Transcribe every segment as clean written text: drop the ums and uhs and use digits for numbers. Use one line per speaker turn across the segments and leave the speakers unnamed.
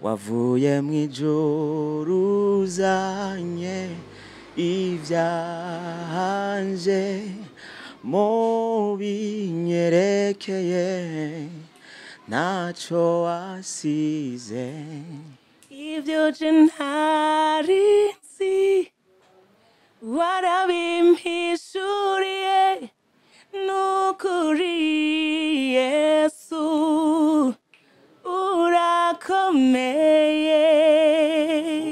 Wavuye mu ijuru uzanye ivyanje, mu binyerekeye ntaco wasize.
Ibyo je ntari nzi warabimpishuriye, nukuri Yesu urakomeye.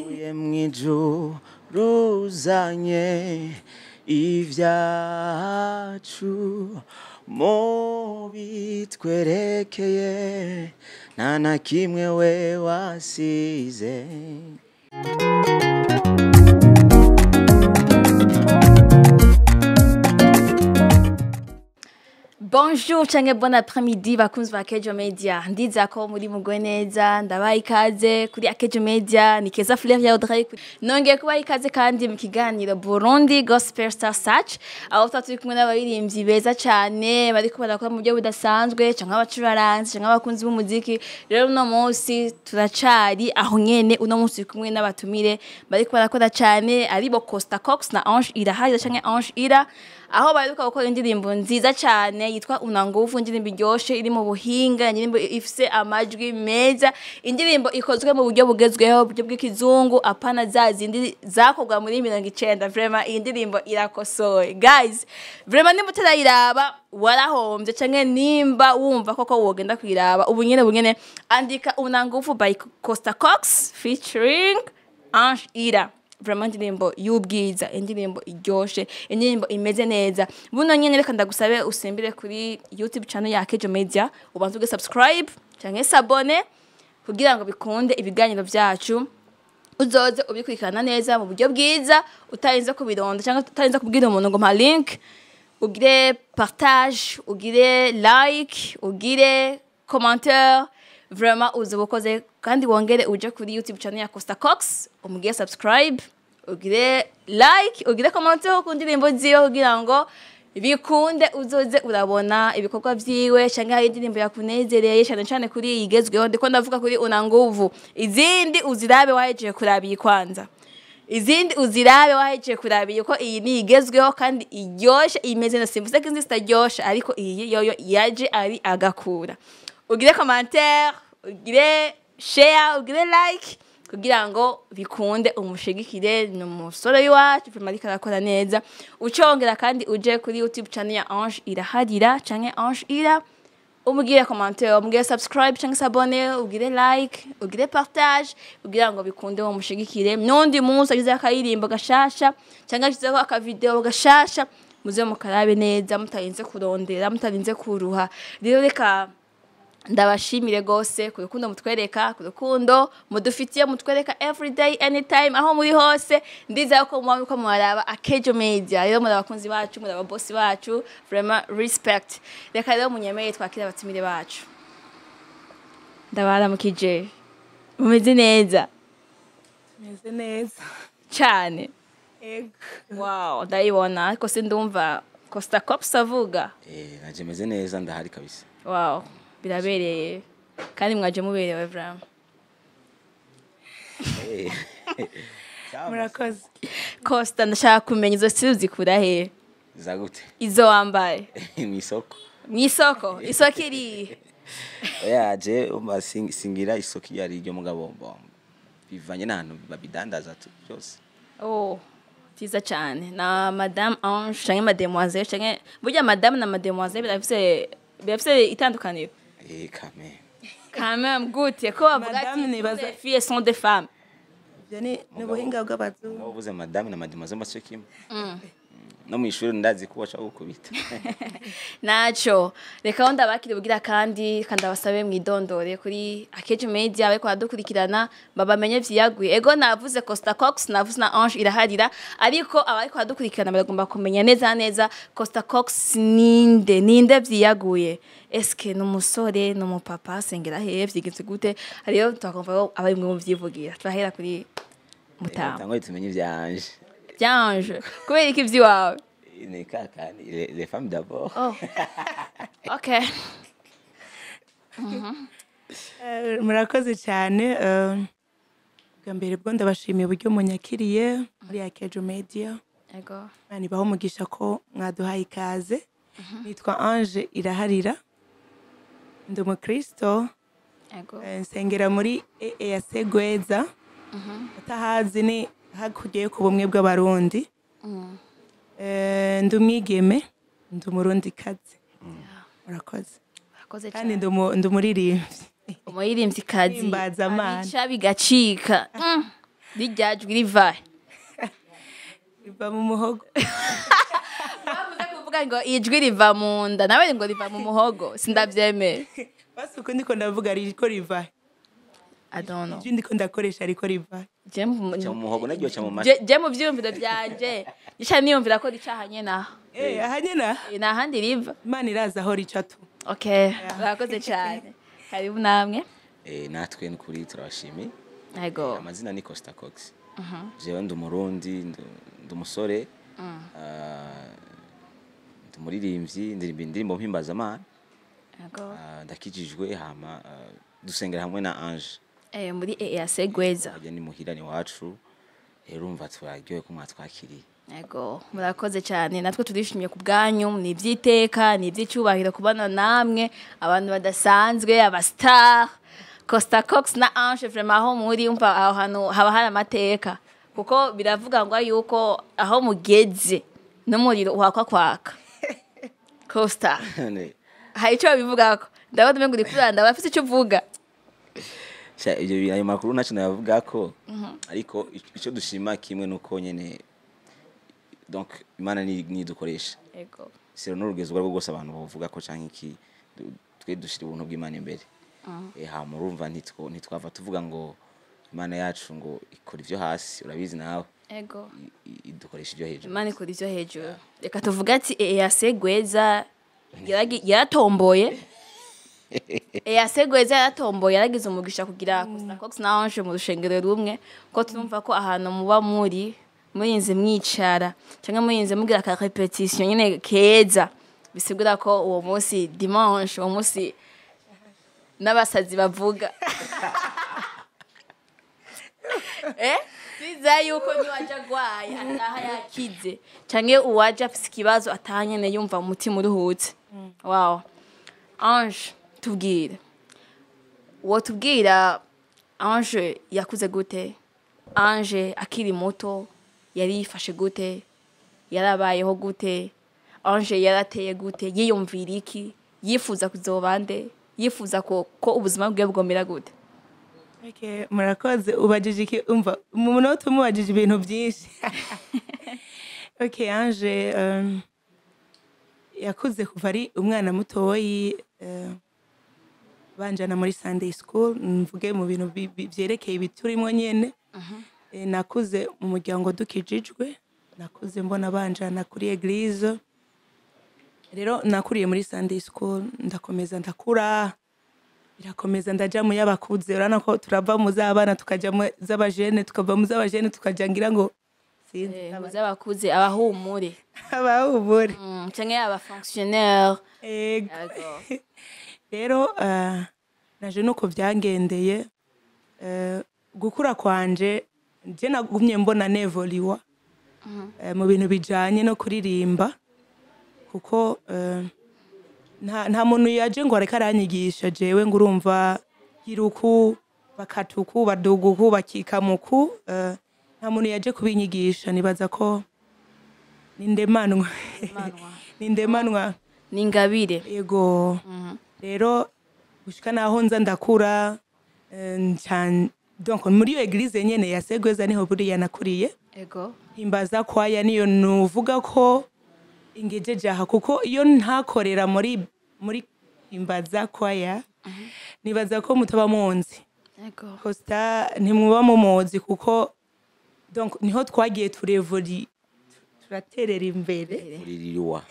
Uye mw'ijuru uzanye ivyacu, mu bitwerekeye nta na kimwe we wasize.
Bonjour canke bon après-midi bakunzi ba Akejo Media. Ndiza ko muri mugwe neza, ndabaha ikaze kuri Akejo Media, ni Keza Fleur ya Audrey. Nongeye kubaha ikaze kandi mu kiganiro Burundi Gospel Star Search, aho tuba turi kumwe n'abaririmbyi beza cane bariko barakora mu buryo budasanzwe, canke abacuraranzi, canke abakunzi b'umuziki. Rero uno munsi turacari aho nyene, uno munsi turi kumwe n'abatumire bariko barakora cane, aribo Costa Cox na Ange Irahari canke Ange Ira, aho baheruka gukora indirimbo nziza cane yitwa Una Nguvu, indirimbo iryoshe iri mu buhinga, indirimbo ifise amajwi meza, indirimbo ikozwe mu buryo bugezweho, buryo bw'ikizungu, apana za zindi zakorwa muri 90. Vraiment iyi ndirimbo irakosoye guys, vraiment nimba utarayiraba warahombye, canke nimba wumva koko wogenda kuyiraba ubu nyene bunyene, andika Una Nguvu by Costa Cox featuring Ange Ira. Vraiment indirimbo y'ubwiza, indirimbo iryoshe, indirimbo imeze neza. Buno nyene reka ndagusabe usimbire kuri YouTube channel ya Akejo Media, ubanze uge subscribe canke s'abonner kugira ngo bikunde ibiganiro vyacu uzoze ubikurikirana neza mu buryo bwiza, utarinze kubironda cyangwa utarinze kubwira umuntu ngo mpa link. Ugire partage, ugire like, ugire commentaire, vraiment uzoba ukoze. Kandi wongere uje kuri YouTube channel ya Costa Cox, umugire subscribe, ugire like, ugire commentaire ku ndirimbo ziwe kugira ngo bikunde uzoze urabona ibikorwa vyiwe, canke hari indirimbo yakunezereye cyane cyane kuri iyi igezweho. Ndiko ndavuga kuri Una Nguvu, izindi uzirabe wahejeje kuraba iyi kwanza, izindi uzirabe wahejeje kuraba iyi, ko iyi ni igezweho kandi iryoshe, imeze neza. Simvuze ko izindi zitaryoshe, ariko iyi yoyo yaje ari agakura. Ugire commentaire, ugire share, ugire like kugira ngo bikunde umushigikire, ni umusore w'iwacu vraiment ariko arakora neza. Ucongera kandi uje kuri YouTube channel ya Ange Iraharira canke Ange Ira, umugire commentaire, umugire subscribe canke s'abonner, ugire like, ugire partage kugira ngo bikunde umushigikire. N'undi munsi agize akaririmbo gashasha canke ashizeho akavideo gashasha, muze mukarabe neza mutarinze kurondera, mutarinze kuruha. Rero reka ndabashimire gose ku rukundo mutwereka, ku rukundo mudufitiye, mutwereka everyday, anytime, aho muri hose. Ndizera ko muba muriko muraraba Akejo Media. Rero muri abakunzi bacu, muri ababosi bacu, vraiment respect. Reka rero munyemeye twakire abatumire bacu. Ndabaramukije, mumeze neza?
Meze neza.
Cane.
Ego.
Wow, ndayibona, ariko sindumva Costa Cox avuga.
Naje meze neza, ndahari kabisa.
Wow, birabereye kandi mwaje muberewe vraiment.
Murakoze.
Costa, ndashaka kumenya izo style uzikura he?
Za gute?
Izo wambaye.
Mw'isoko.
Mw'isoko? Isoko iri?
Oya, je umva singira isoko iyo ari ryo, mugabo bivanye n'ahantu babidandaza tu byose.
Oh, vyiza cane. Na madame Ange canke mademoiselle, canke burya madame na mademoiselle birafise itandukaniro?
Quand même.
Quand même gute ko bavuga
Madame
ati
nibaza-
les filles sont des femmes?
Ivyo ni ubuhinga bw'abazungu.
Mugabo uvuze madame na mademoiselle mbasyo kimwe. No mw'ishuri ndazi ko baca gukubita.
Naco reka aho ndabakire bugira kandi abasabe mwidondore kuri Akejo Media, bariko baradukurikirana babamenye vyiyaguye. Ego, navuze Costa Cox, navuze na Ange Iraharira, ariko abariko baradukurikirana baragomba kumenya neza neza Costa Cox ninde, ninde vyiyaguye. Eske ni umusore, ni umupapa, asengera hehe, vyigenze gute? Hariyo twakumva ko abari mwe muvyivugira. Turahera kuri Mutama.
Tangwa tumenye ivyanje.
Vyanje kubera iki vyiwawe?
Ni kakandi les femmes d'abord.
Oh, okay.
Murakoze cyane. Bwa mbere bwo ndabashimiye uburyo munyakiriye muri Akejo Media.
Ego.
Imana ibahe umugisha ko mwaduhaye ikaze. Nitwa Ange Iraharira, ndi umukristo.
Ego.
Nsengera muri EAC Gweza. Atahazi ni hakurya yo ku Bumwe bw'Abarundi. Ndi umwigeme, ndi Umurundikazi. Murakoze.
Murakoze
Kandi
cyane.
ndi umuririmbyi.
Umuririmvyikazi.
Himbazamana.
Abica bigacika. Rirya jwi rivahe?
Riva mu muhogo.
Bavuze kuvuga ngo ijwi riva mu nda, nawe ngo riva mu muhogo, sindavyemera.
Basi uko ndiko ndavuga riko riva?
I don't know.
Ijwi ndiko ndakoresha riko riva?
Je mu
Ca mu muhogo naryo ca mu matwi.
Je mu vyiyumviro vyanje gica niyumvira ko rica ahanye naho.
Aha nyene.
Ni ahandi riva.
Imana iraza aho rica tu.
Okay, murakoze cyane, karibu namwe.
Natwe nukuri turabashimiye.
Ego.
Amazina ni Costa Cox. Jewe ndi Umurundi, ndi umusore, ndi umuririmbyi, ndirimba indirimbo mpimbazamana.
Ego.
Ndakijijwe, hama dusengera hamwe na Ange.
Muri EAC Gweza.
Harya ni muhira, ni wacu. Rero urumva turaryohe ko mwatwakiriye.
Ego, murakoze cyane, natwe turishimye ku bwanyu. Ni iby'iteka, ni iby'icyubahiro kubana namwe, abantu badasanzwe, aba star Costa Cox na Ange. Vraiment, aho muri umva aho hantu haba hari amateka, kuko biravuga ngo yuko aho mugeze n'umuriro uhakwa kwaka. Costa, hari icyo babivugako? Ndabona umengo uri kuranda, bafite icyo uvuga.
Sha, ibyo bintu, ayo makuru ntacyo nayavuga ko, ariko icyo dushima kimwe nuko nyene donc Imana nidukoresha. Sero n'urugezo urwo rwose abantu bavuga ko canke iki, twe dushira ubuntu bw'Imana imbere. Hama urumva ntitwava tuvuga ngo Imana yacu ngo ikora ivyo hasi, urabizi nawe. Idukoresha ivyo hejuru.
Imana ikora ivyo hejuru. Reka tuvuge ati EAC Gweza yaratomboye. EAC Gweza yaratomboye, yaragize umugisha kugira Costa Cox na Ange mu rushengero rumwe, ko turumva ko ahantu muba muri murinze mwicara cyangwa murinze mugira ka répétition nyine keza, bisigura ko uwo munsi dimanche, uwo munsi n'abasazi bavuga. Biza yuko niwaje agwaye ataha yakize, canke uwaje afise ikibazo ataha nyene yumva umutima uruhutse. Wow. Ange, tubwire, wotubwira Ange yakuze gute? Ange akiri muto yari yifashe gute? Yarabayeho gute? Ange yarateye gute? Yiyumvira iki? Yifuza kuzoba nde? Yifuza ko ubuzima bwe bwomera gute?
Okay, murakoze. Ubajije iki, umva mu munota umubajije ibintu byinshi. Okay, Ange yakuze kuva ari umwana mutoyi, banjana muri Sunday school. Mvuge mu bintu vyerekeye ibiturimo nyene. Nakuze mu muryango dukijijwe, nakuze mbona banjana kuri église. Rero nakuriye muri Sunday school, ndakomeza ndakura, birakomeza, ndaja mu y'abakuze. Urabona ko turava mu z'abana tukaja mu z'abajene, tukava mu z'abajene tukaja, ngira ngo sinzi.
Mu z'abakuze, abahumure.
Abahumure.
Canke aba fonctionnaire.
Ego.
Yego.
Rero naje nuko byangendeye. Gukura kwanje, je nagumye mbona nevoliwa mu bintu bijanye no kuririmba, kuko nta muntu yaje ngo areke aranyigisha jewe ngo urumva giruku bakatuku baduguku bakikamuku. Nta muntu yaje kubinyigisha, nibaza ko nindemanwa.
Manwa.
Nindemanwa.
Ni ingabire.
Yego. Rero gushika naho nza ndakura, donc muri iyo église nyene ya Segweza niho buriya nakuriye. Himbaza kwaya niyo nuvuga ko ingejeje aha, kuko iyo ntakorera muri Himbaza kwaya, nibaza ko mutaba munzi. Costa ntimwuba mumuzi, kuko donc niho twagiye turevori, turaterera imbere.
Uririwa.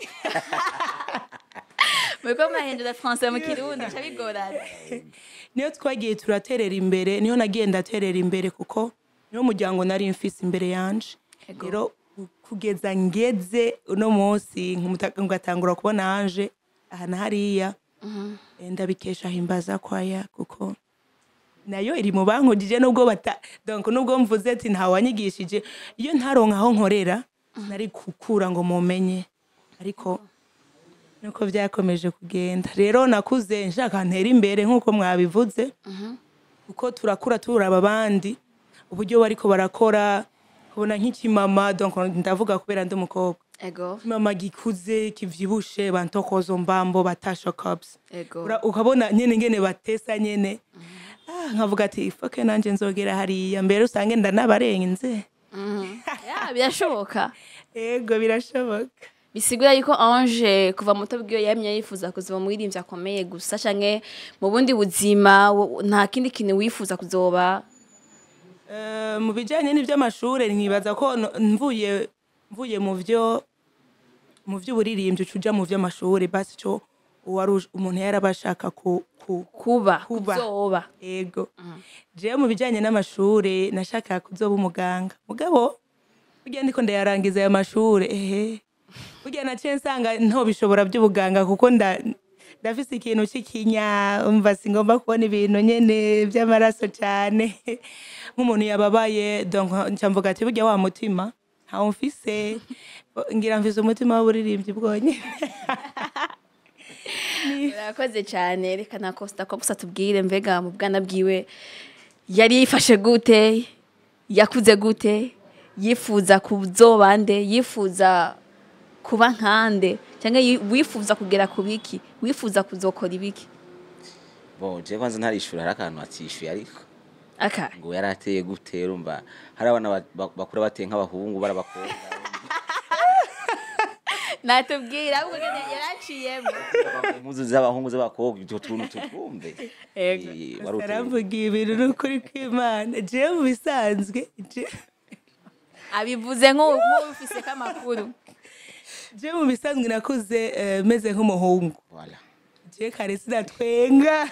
Muriko murahindura français mu Kirundi, bica bigorana.
Niyo twagiye turaterera imbere, niyo nagiye ndaterera imbere, kuko niwo muryango nari mfise imbere yanje. Rero kugeza ngeze uno munsi ngatangura kubona Ange aha na hariya. Ndabikesha Himbaza Kwaya, kuko nayo iri mu bankujije, nubwo bata donc nubwo mvuze ati ntawanyigishije, iyo ntaronka aho nkorera nari gukura ngo mumenye, ariko nuko byakomeje kugenda. Rero nakuze nshaka ntera imbere nk'uko mwabivuze, kuko turakura turaba abandi uburyo bariko barakora, ubona nk'ikimama, donc ndavuga kubera ndi umukobwa, mama gikuze kivyibushe, bantokozo mbambo batasha cups. Ukabona nyene ngene batesa nyene, nkavuga ati ifoke nanje nzogera hariya mbere usange ndanabarenze.
Ya, birashoboka.
Ego, birashoboka.
Bisigura yuko Ange kuva muto bwiwe yamye yifuza kuzoba umuririmbyi akomeye gusa, canke mu bundi buzima nta kindi kintu wifuza kuzoba?
Mu bijanye n'ivy'amashure, nkibaza ko mvuye mu vy'uburirimbyi uca uja mu vy'amashure, basi ico uwari umuntu yarabashaka ku
kuba
Kuba.
Kuzoba.
Ego, jewe mu bijanye n'amashure nashaka kuzoba umuganga, mugabo burya ndiko ndayarangiza aya mashure, ehe, burya naciye nsanga ntobishobora by'ubuganga, kuko ndafise ikintu c'ikinya, umva, singomba kubona ibintu nyene vy'amaraso cane, nk'umuntu yababaye. Donc nca mvuga ati burya wa mutima ntawo mfise, ngira mfise umutima w'uburirimbyi bwonyene.
Urakoze cyane. Reka na Costa ko gusa tubwire, mbega mu bwana bwiwe yari yifashe gute, yakuze gute, yifuza kuzoba nde, yifuza kuba nkande, cyangwa wifuza kugera ku biki, wifuza kuzokora ibiki?
Bon, je kwanza ntarishura, hari akantu atishuye ariko
aka
ngo yari ateye gute. Urumva hari abana bakura bateye nk'abahungu, barabakobwa.
Natubwira ahubwo nyene yaraciyemo.
Impuzu z'abahungu, z'abakobwa, utwo tuntu tutwumve.
Ego.
Wari uteye
Aramvuga ibintu n'ukuri kw'Imana, jewe mu bisanzwe
abivuze nk'ufise k'amakuru.
Jewe mu bisanzwe nakuze meze nk'umuhungu.
Voilà.
Je kare sinatwenga,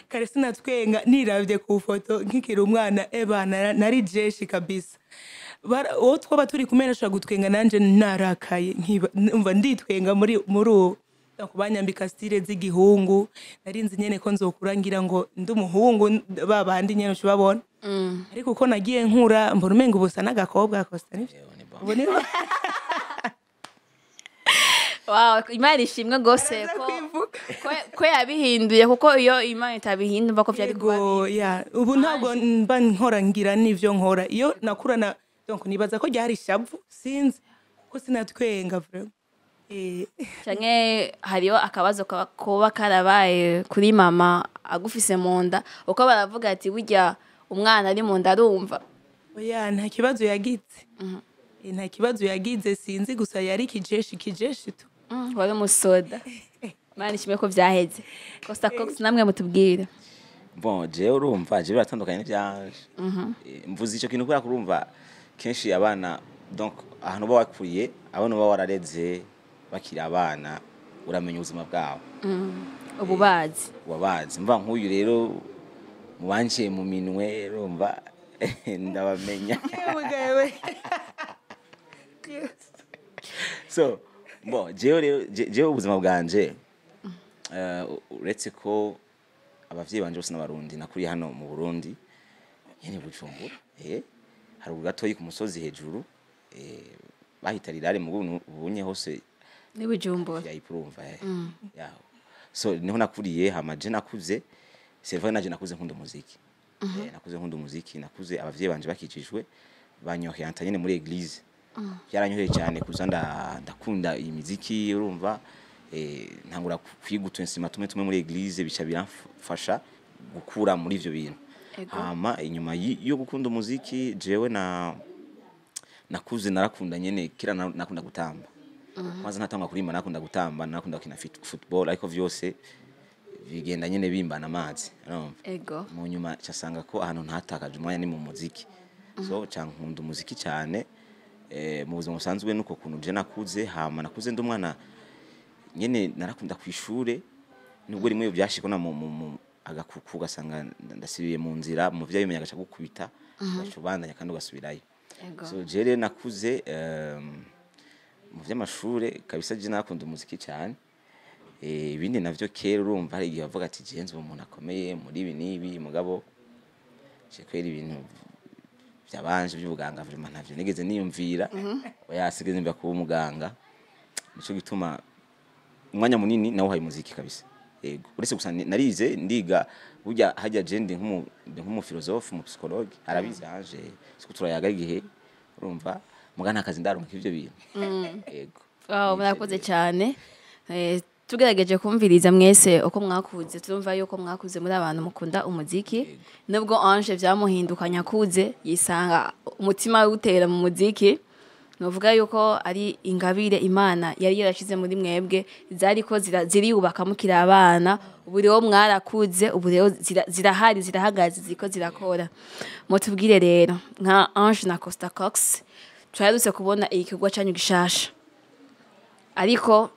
kare sinatwenga. Niravye ku foto nkikiri umwana, eba nari jeshi kabisa. Uwo twaba turi kumwe nashobora gutwenga nanje narakaye, umva nditwenga muri uwo. Donc banyambika style z'igihungu, nari nzi nyene ko nzokura ngira ngo ndi umuhungu, ba bandi nyene ucubabona. Ariko uko nagiye nkura mbona umenga ubusa n'agakobwa. Costa, nivyo?
Yewe, ni bon.
Ubu ni
Wow, Imana ishimwe rwose
Araza
ko
kwivuga.
ko yabihinduye, kuko iyo Imana itabihindura ko byari kuba
Yego, ya, ubu ntabwo mba nkora ngira n'ivyo nkora iyo nakurana. Donc nibaza ko ryari ishavu, sinzi, kuko sinatwenga vraiment.
Canke hariyo akabazo koba karabaye kuri mama agufise mu nda, uko baravuga ati burya umwana ari mu nda arumva?
Oya, nta kibazo yagize. Nta kibazo yagize, sinzi, gusa yari kijeshi kijeshi tu.
Wari umusoda. Imana ishimwe ko vyaheze. Costa Cox, namwe mutubwire.
Bon, jewe urumva jewe biratandukanye n'ivyanje. Mvuze ico kintu kubera ko urumva kenshi abana, donc ahantu uba wakuriye, abana uba warareze bakiri abana, uramenya ubuzima bwabo.
Ubu bazi.
Wabazi mva nk'uyu rero mubanciye mu minwe, urumva ndabamenya.
Yewe.
So bon, jewe rero jewe ubuzima bwanje, uretse ko abavyeyi banje bose n'Abarundi, nakuriye hano mu Burundi nyene, Bujumbura, haruguru gatoyi ku musozi hejuru, bahita rirare mu ubunye hose.
Ni Bujumbura.
Ya, urumva, yaho so niho nakuriye. Hama je nakuze, c'est vrai, naje nakuze nkunda umuziki. Nakuze nkunda umuziki, nakuze abavyeyi banje bakijijwe, banyoheyanta nyene muri église. Byaranyoheye cyane kuza ndakunda iyi miziki, urumva, ntangura kwiga utu instrument tumwe tumwe muri église, bica biramfasha gukura muri ivyo bintu. Hama inyuma yo gukunda umuziki, jewe na nakuze narakunda nyene kira nakunda gutamba. Kwanza ntatangwa kurimba, nakunda gutamba, nakunda gukina football, ariko vyose bigenda nyene bimbana amazi, urumva. Mu nyuma casanga ko ahantu ntatakaje umwanya ni mu muziki, so ca nkunda umuziki cyane. Mu buzima busanzwe nuko kuntu je nakuze. Hama nakuze ndi umwana nyene narakunda kwishure, nubwo rimwe byashikona mu agakuku ugasanga ndasibiye mu nzira, mu vyo bimenya agaca gukubita, ugaca ubandanya kandi ugasubirayo. So je rero nakuze, mu vy'amashure kabisa je nakunda umuziki cyane. Ibindi navyo kera urumva hari igihe bavuga ati jenze umuntu akomeye muri ibi n'ibi, mugabo je kwera ibintu byabanje by'ubuganga vraiment ntavyo nigeze niyumvira. Oya, sigeze nimba kuba umuganga, nico gituma umwanya munini nawo haye muziki kabisa. Yego, uretse gusa narize, ndiga burya hajya je ndi nk'umu philosophe, umu psychologue, arabizi anje siko turayaga igihe urumva muga nta kazi ndaronka ivyo bintu. Yego.
Wow, murakoze cyane. Tugerageje kumviriza mwese uko mwakuze, turumva yuko mwakuze muri abantu mukunda umuziki, nubwo Ange vyamuhindukanya akuze yisanga umutima wutera mu muziki. Novuga yuko ari ingabire Imana yari yarashize muri mwebwe, zariko ziriyubaka mukiri abana. Ubu rero mwarakuze, ubu rero zirahari, zirahagaze, ziriko zirakora. Mutubwire rero nka Ange na Costa Cox, twaherutse kubona igikorwa canyu gishasha, ariko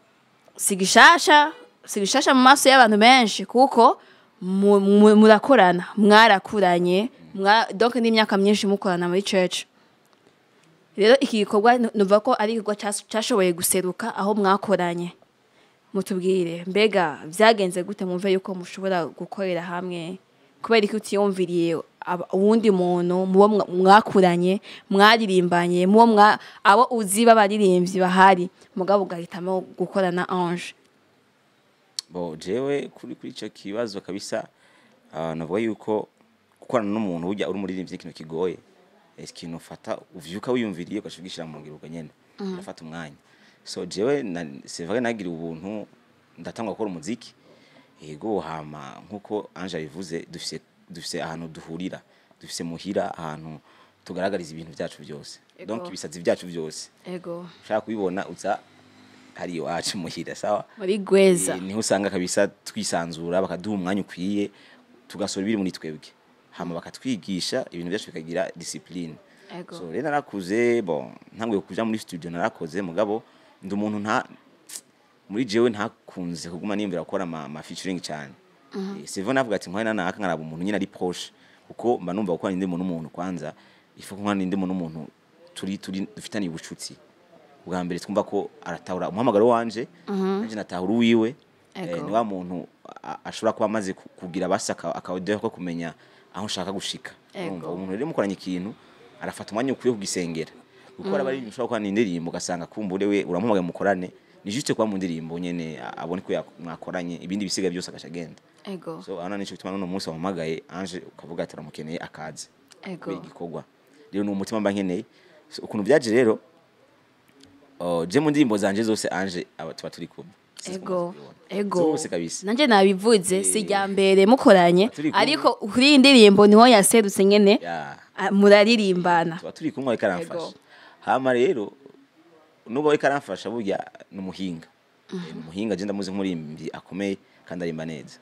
si gishasha, si gishasha mu maso y'abantu benshi, kuko murakorana, mwarakuranye, donc n'imyaka myinshi mukorana muri church. Rero iki gikorwa numva ko ari igikorwa cashoboye guseruka aho mwakoranye. Mutubwire mbega vyagenze gute mumve yuko mushobora gukorera hamwe? Kubera iki utiyumviriye uwundi muntu mubo mwakuranye, mwaririmbanye, mubo abo uzi b'abaririmbyi bahari, mugabo ugahitamo gukorana Ange?
Bo jewe kuri ico kibazo kabisa, navuga yuko gukorana n'umuntu burya uri umuririmbyi ikintu kigoye. Ikintu ufata uvyuka wiyumviriye ugaca ugishyira mu ngiro ubwo nyene, birafata umwanya. So jewe c'est vrai, nagira ubuntu ndatangwa gukora umuziki. Yego, hama nkuko Ange abivuze, dufise ahantu duhurira, dufise muhira ahantu tugaragariza ibintu byacu byose. Donc ibisazi byacu byose ushaka kubibona uza hari iwacu muhira, sawa?
Muri Gweza.
Niho usanga kabisa twisanzura, bakaduha umwanya ukwiye, tugasora ibiri muri twebwe, hama bakatwigisha ibintu byacu bikagira discipline. So rero narakuze, bon, ntanguye kuja muri studio narakoze, mugabo ndi umuntu nta muri jewe ntakunze kuguma nimbira gukora ama featuring cyane. C'est vrai, navuga ati nkwana naka nkaraba umuntu nyine ari proche, kuko mba numva gukora indirimbo n'umuntu kwanza ifu nkwana indirimbo n'umuntu turi dufitaniye ubucuti bwa mbere, twumva ko aratahura umuhamagaro wanje, nanje natahura uwiwe. Ni wa muntu ashobora kuba amaze kugira basi akaodeho ko kumenya aho nshaka gushika. Urumva umuntu rero mukoranye ikintu arafata umwanya ukwiye kugisengera, kuko araba ari ibintu ushobora gukorana indirimbo ugasanga kumbure we uramuhamagaye mukorane, ni juste kuba mu ndirimbo nyene abone ko mwakoranye, ibindi bisiga byose agaca agenda. So ana nico gituma n'uno munsi wampamagaye Ange ukavuga ati aramukeneye akaze kubera igikorwa. Rero ni umutima mba nkeneye. So, ukuntu byaje rero, oh, je mu ndirimbo zanje zose Ange aba tuba turi kumwe. Sinzi ko mumaze kubibona. Zose kabisa.
Nanje nabivuze, si rya mbere mukoranye,
Turi kumwe.
ariko kuri iyi ndirimbo niho yaserutse nyene, muraririmbana.
Tuba turi kumwe, ariko aramfasha. Hama rero nubwo ariko aramfasha, burya ni umuhinga. Ni umuhinga, je ndamuzi nk'umuririmbyi akomeye kandi arimba neza.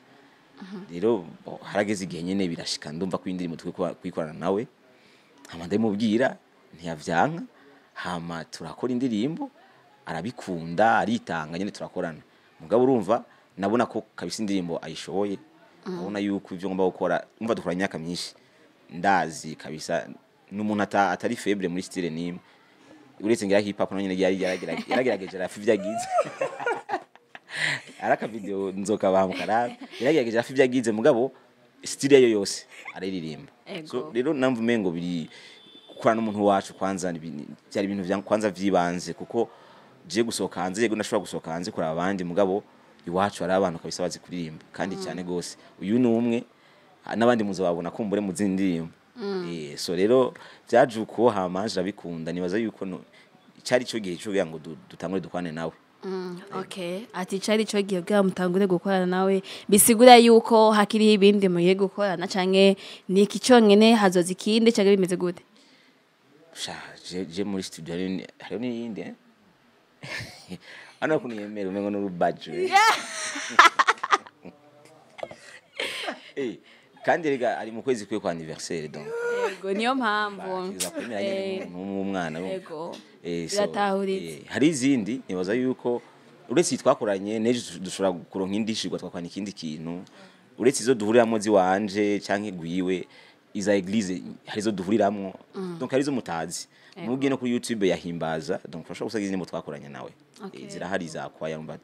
Rero bo, harageze igihe nyene birashika ndumva ko indirimbo tukwiye kuyikorana nawe, hama ndabimubwira ntiyavyanka, hama turakora indirimbo, arabikunda, aritanga nyene turakorana. Mugabo urumva nabona ko kabisa indirimbo ayishoboye, abona yuko ivyo ngomba gukora, umva dukora imyaka myinshi, ndazi kabisa n'umuntu atari faible muri style nimwe, uretse ngira hip hop nyene yari yaragerageje arafi ivyo agize, araka video nzokabaha mukarabe, yaragerageje arafi ivyo agize, mugabo style yo yose araririmba. So rero namva umengo biri gukorana n'umuntu wacu kwanza byari ibintu vya kwanza vyibanze, kuko je gusohoka hanze, yego ndashobora gusohoka hanze kuraba abandi, mugabo iwacu hari abantu kabisa bazi kuririmba kandi cyane gose. Uyu ni umwe, n'abandi muzobabona kumbure mu zindi ndirimbo. So rero vyaje uko, hama Ange arabikunda, nibaza yuko cari ico gihe cyo kugira ngo dutangure dukwane nawe.
Okay, ati cari ico gihe kugira mutangure gukorana nawe, bisigura yuko hakiriho ibindi mugiye gukorana, canke ni iki conyene, hazoza ikindi, canke bimeze gute?
Sha, je muri studio hariho n'iyindi, eh? Hano kuntu yemera umengo n'urubajo. Kandi rega ari mu kwezi kwe kwa anniversaire, donc
Yego, niyo mpamvu.
Kiza kwemera nyene n'umwana. So,
Biratahuritse.
Hari izindi, nibaza yuko uretse iyi twakoranye n'ejo dushobora kuronka indi shigwa twakorana ikindi kintu, uretse izo duhuriramo ziwanje canke gwiwe, iza église hari izo duhuriramwo, donc hari izo mutazi mugiye no kuri YouTube yahimbaza, donc urashobora gusanga izindi twakoranye nawe. Zirahari za kwaya. Umva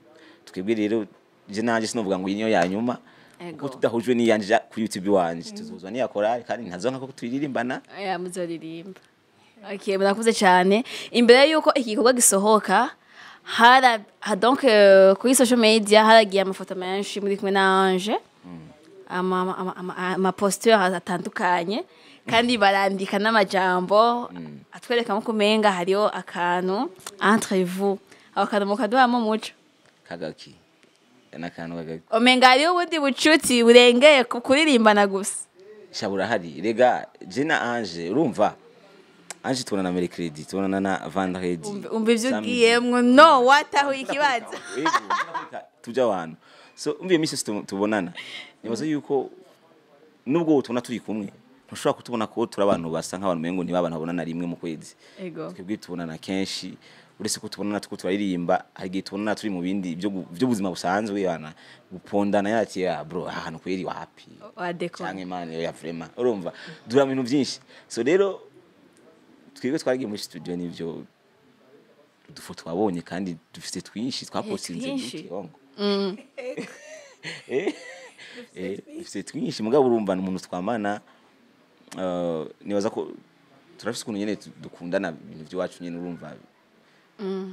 twebwe rero Je nanje sinovuga ngo iyi niyo ya nyuma, kuko tudahujwe n'iyanje kuri YouTube wanje, tuzuzwa n'iya korali, kandi ntazonka ko tuyiririmbana.
Aya muzoririmba. Okay, murakoze cyane. Imbere yuko iki gikorwa gisohoka, hara donc kuri social media haragiye amafoto menshi muri kumwe na Ange, ama posture atandukanye, kandi barandika n'amajambo atwereka nko kumenga hariho akantu entre vous. Aho kantu mukaduhamo muco.
Kagaki n'akantu kagaki?
Omenga hariho ubundi bucuti burengeye ku kuririmbana gusa.
Sha, burahari rega. Je na Ange, urumva, Ange tubonana mercredi, tubonana na vendredi.
Umva ivyo
Samedi.
ugiyemwo, no watahuye ikibazo.
Yego, tuja abantu, so umva, iyo misi yose tubonana, nibaza yuko nubwo tubona turi kumwe, ntushobora kutubona ko turi abantu basa nk'abantu umengo niba abantu babonana rimwe mu kwezi. Twebwe tubonana kenshi. Uretse ko tubonana tuko turaririmba, hari igihe tubonana turi mu bindi by'ubuzima busanzwe, bana gupondana, yati ya bro, aha hantu kweri wapi.
Wadekora.
Canke man ya vraiment, urumva, dura mu bintu byinshi. So rero twebwe twaragiye muri studio, nivyo udufoto twabonye, kandi dufite twinshi twapostinze.
Twinshi.
Duke wangu. Dufite twinshi, mugabo urumva ni umuntu twamana. Nibaza ko turafise ukuntu nyene dukundana, ibintu by'iwacu nyene, urumva.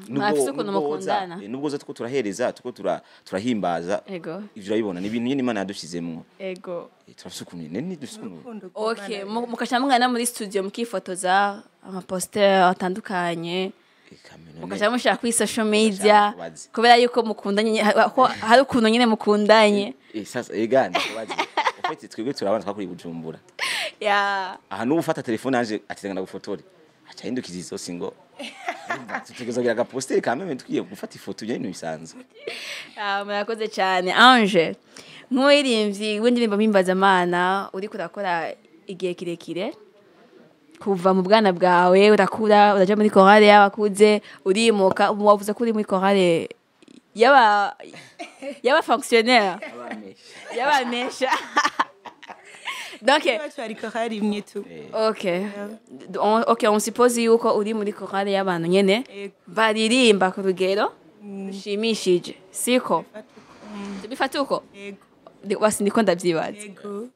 Murafise ukuntu mukundana.
Nubwo za tuko turahereza, tuko turahimbaza. Ivyo urabibona, ni ibintu nyene Imana yadushizemwo. Turafise ukuntu nyene dufise ukuntu.
Urukundo
Okay,
rw'Imana.
Mukaca mungana muri studio, mukifotoza amaposter atandukanye,
Kameno.
Mukaca mushira kuri social media.
Kubaza.
Kubera yuko mukundanye, ko hari ukuntu nyene mukundanye.
Sasa ega ndakubaza. En fait, twebwe turabana, twakuriye i Bujumbura. Aha n'ubu ufata telefone yanje ati reka ndagufotore, aca ahindukiza izosi ngo urumva, tutegerezwa kugira agapostere quand même, tugiye gufata ifoto, ibyo ni ibintu bisanzwe.
Ah, murakoze cyane. Ange, nk'umuririmbyi w'indirimbo mpimbazamana, uriko urakora igihe kirekire, kuva mu bwana bwawe, urakura, uraja muri korale y'abakuze, urimuka, ubu wavuze ko uri muri korale y'aba fonctionnaire, y'abamesha, donc
Iwacu hari korali imwe tu.
Ok, on suppose yuko uri muri korale y'abantu nyene
Yego.
baririmba ku rugero rushimishije, siko tubifate uko?
Yego.
Basi ndiko ndavyibaza.
Yego.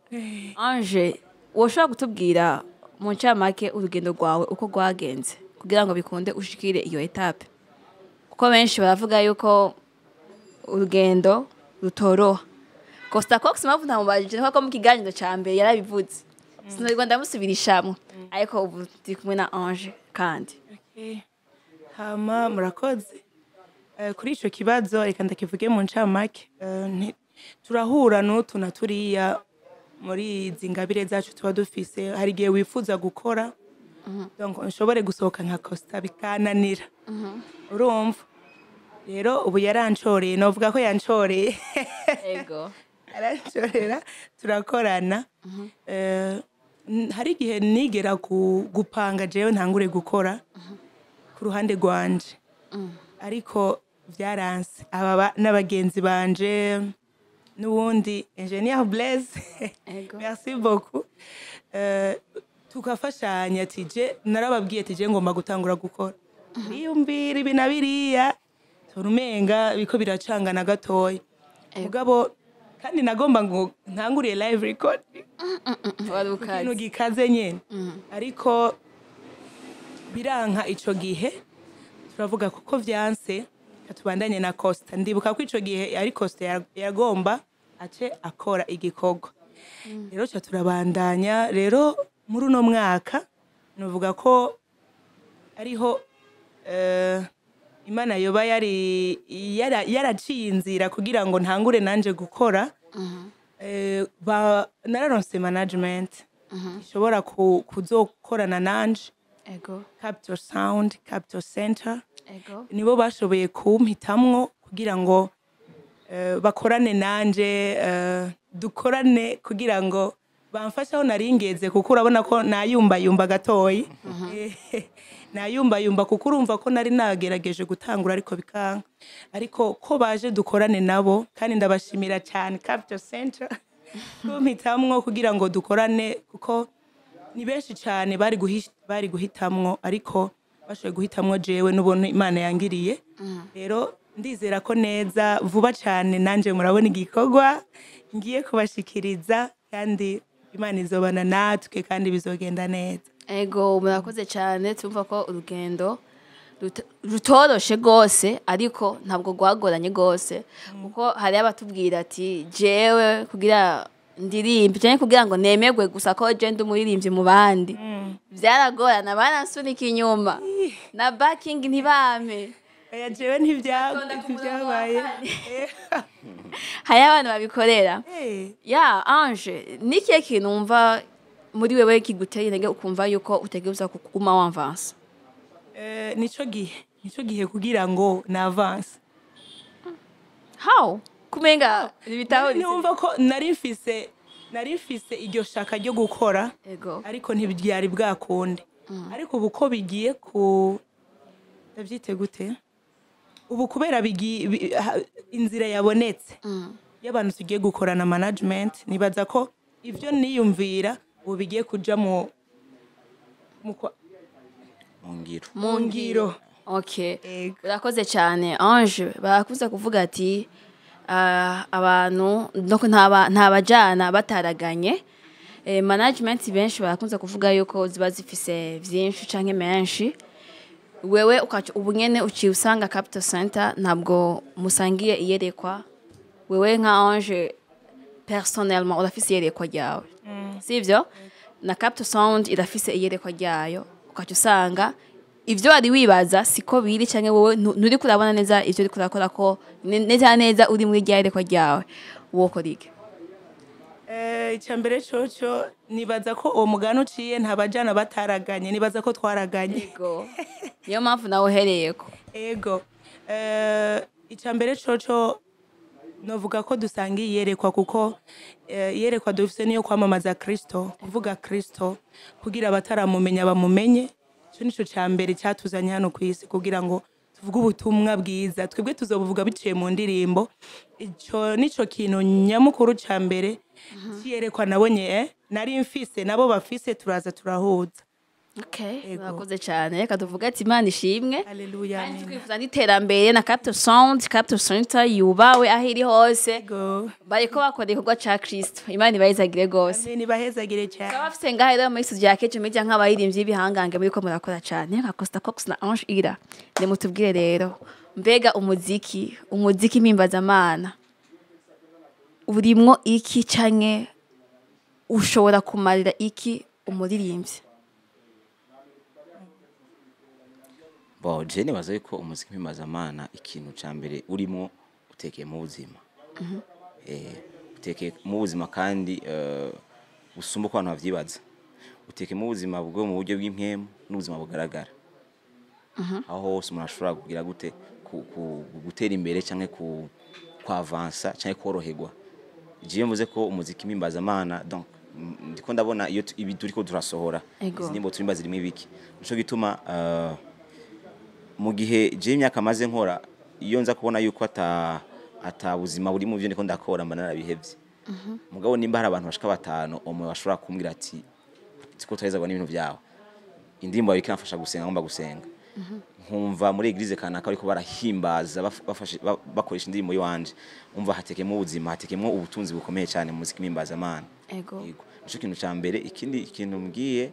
Ange, woshobora kutubwira mu ncamake urugendo rwawe uko rwagenze kugira ngo bikunde ushikire iyo étape? Kuko benshi baravuga yuko urugendo rutoroha. Costa Cox, mpamvu ntamubajije nuko mu kiganiro ca mbere yarabivuze, sinarwa ndamusubirishamwo, ariko ubu turi kumwe na Ange kandi.
Okay. Hama murakoze. Kuri ico kibazo, reka ndakivuge mu ncamake. Turahura n'utu na turiya muri izi ngabire zacu tuba dufise. Hari igihe wifuza gukora, donc nshobore gusohoka nka Costa, bikananira. Urumva rero, ubu yarancoreye, novuga ko yancoreye. Arancorera, turakorana. Hari igihe nigera gupanga jewe ntangure gukora ku ruhande rwanje, ariko byaranse. Aba n'abagenzi banje, n'uwundi engineer Blaise. Merci beaucoup. Tukafashanya, ati je narababwiye ati je ngomba gutangura gukora, biyumvira ibi na biriya, tubona umenga biriko biracangana gatoya. Mugabo kandi nagomba ngo ntanguriye live recording,
Wari
ikintu
ukazi.
gikaze nyene, ariko biranka. Ico gihe turavuga kuko vyanse, reka tubandanye na Costa. Ndibuka ko ico gihe ari Costa yagomba ace akora igikorwa. Rero ca turabandanya. Rero muri uno mwaka nuvuga ko ariho Imana yoba yari yaraciye inzira kugira ngo ntangure nanje gukora. Nararonse management ishobora kuzokorana nanje. Capital Sound, Capital Center. Nibo bashoboye kumpitamwo kugira ngo bakorane nanje, dukorane kugira ngo bamfashe aho naringeze, kuko urabona ko nayumbayumba gatoyi, nayumbayumba, kuko urumva ko nari nagerageje gutangura ariko bikanka. Ariko ko baje dukorane nabo, kandi ndabashimira cyane Capital Center kumpitamwo kugira ngo dukorane, kuko ni benshi cyane bari guhitamwo, ariko bashoboye guhitamwo jewe n'ubuntu Imana yangiriye. Rero Ndizera ko neza vuba cyane nanjye murabona igikorwa ngiye kubashikiriza, kandi Imana izobana natwe kandi bizogenda neza.
Ego, murakoze cyane. Tumva ko urugendo rutoroshe gose, ariko ntabwo rwagoranye gose, kuko hari abatubwira ati jewe kugira ndirimbe cyangwa kugira ngo nemerwe gusa ko je ndi umuririmbyi mu bandi, byaragorana, baransunika inyuma na backing ntibampe.
Oya, jewe
Tonda ku murongo wa
ntibyabaye.
kane. Hari abantu babikorera. Ya Ange, ni ikihe kintu wumva muri wewe kiguteye intege, ukumva yuko utegerezwa kuguma w'avança?
Nico gihe kugira ngo n'avance.
How kumenga ibitaho?
Numva ko nari mfise iryo shaka ryo gukora, ariko ntibyari bwakunde. Ariko ubu ko bigiye ku, ndabyite gute, ubu kubera inzira yabonetse y'abantu tugiye gukorana management, nibaza ko ibyo niyumvira ubu bigiye kuja mu
Mu ngiro.
Mu
ngiro.
Okay.
Ego.
Urakoze cyane, Ange. Barakunze kuvuga ati abantu donc ntabajana bataraganye. Management benshi barakunze kuvuga yuko ziba zifise vyinshi canke menshi. Wewe ukaca ubu nyene uciye usanga Capital Center ntabwo musangiye iyerekwa. Wewe nka Ange personnellement urafise iyerekwa ryawe, sivyo? Na Capital Sound irafise iyerekwa ryayo. Ukaca usanga ivyo wari wibaza siko biri, canke wowe nturi kurabona neza ivyo uriko urakora ko neza neza uri muri rya yerekwa ryawe, wokora iki?
Icya mbere coco, nibaza ko uwo mugani uciye, ntabajana bataraganye, nibaza ko twaraganye.
Ego, niyo mpamvu nawe uhereyeko.
Ego. Icya mbere coco, novuga ko dusanga iyerekwa, kuko iyerekwa dufise niyo kwamamaza Kristo, kuvuga Kristo kugira abataramumenya bamumenye. Ico nico ca mbere cyatuzanye hano ku isi, kugira ngo tuvuge ubutumwa bwiza. Twebwe tuzobuvuga biciye mu ndirimbo. Ico nico kintu nyamukuru ca mbere ciyerekwa nabonye, nari mfise, nabo bafise, turaza turahuza.
Okay.
Ego.
Urakoze cyane. Reka tuvuge ati Imana ishimwe.
Haleluya.
Kandi
Amen.
twifuza n'iterambere na Capital Sound, Capital Center yubawe aho iri hose.
Ego.
Bariko bakora igikorwa ca Kristo. Imana ibayizagire gose.
Amen, ibahezagire cyane.
Tukaba bafise ngaho rero muri studio ya Kejo Media nk'abaririmbyi b'ibihangange muriko murakora cyane, nka Costa Cox na Ange Ira. Nimutubwire rero, mbega umuziki mpimbazamana urimwo iki, canke ushobora kumarira iki umuririmbyi?
Bon, je nibaza yuko umuziki mpimbazamana, ikintu ca mbere urimo, utekeye mu buzima. Utekeye mu buzima kandi busumba uko abantu bavyibaza. Utekeye mu buzima bwo mu buryo bw'impwemu n'ubuzima bugaragara, aho hose umuntu ashobora kugira gute gutera imbere canke ku kw'avança canke koroherwa. Jewe mvuze ko umuziki mpimbazamana, donc ndiko ndabona iyo ibi turiko turasohora, izi ndirimbo turimba zirimo ibiki. Nico gituma mu gihe je imyaka maze nkora, iyo nza kubona yuko ata buzima buri mu byo ndiko ndakora, mba narabihevye. Mugabo nimba hari abantu bashika batanu omwe bashobora kumbwira ati siko turaheza n'ibintu byawe, indirimbo yawe ikamfasha gusenga, ngomba gusenga, nkumva muri église kanaka bariko barahimbaza bakoresha indirimbo yiwanje, umva hatekemo ubuzima, hatekemo ubutunzi bukomeye cyane mu muziki mpimbazamana. Yego, nico kintu ca mbere. Ikindi kintu mbwiye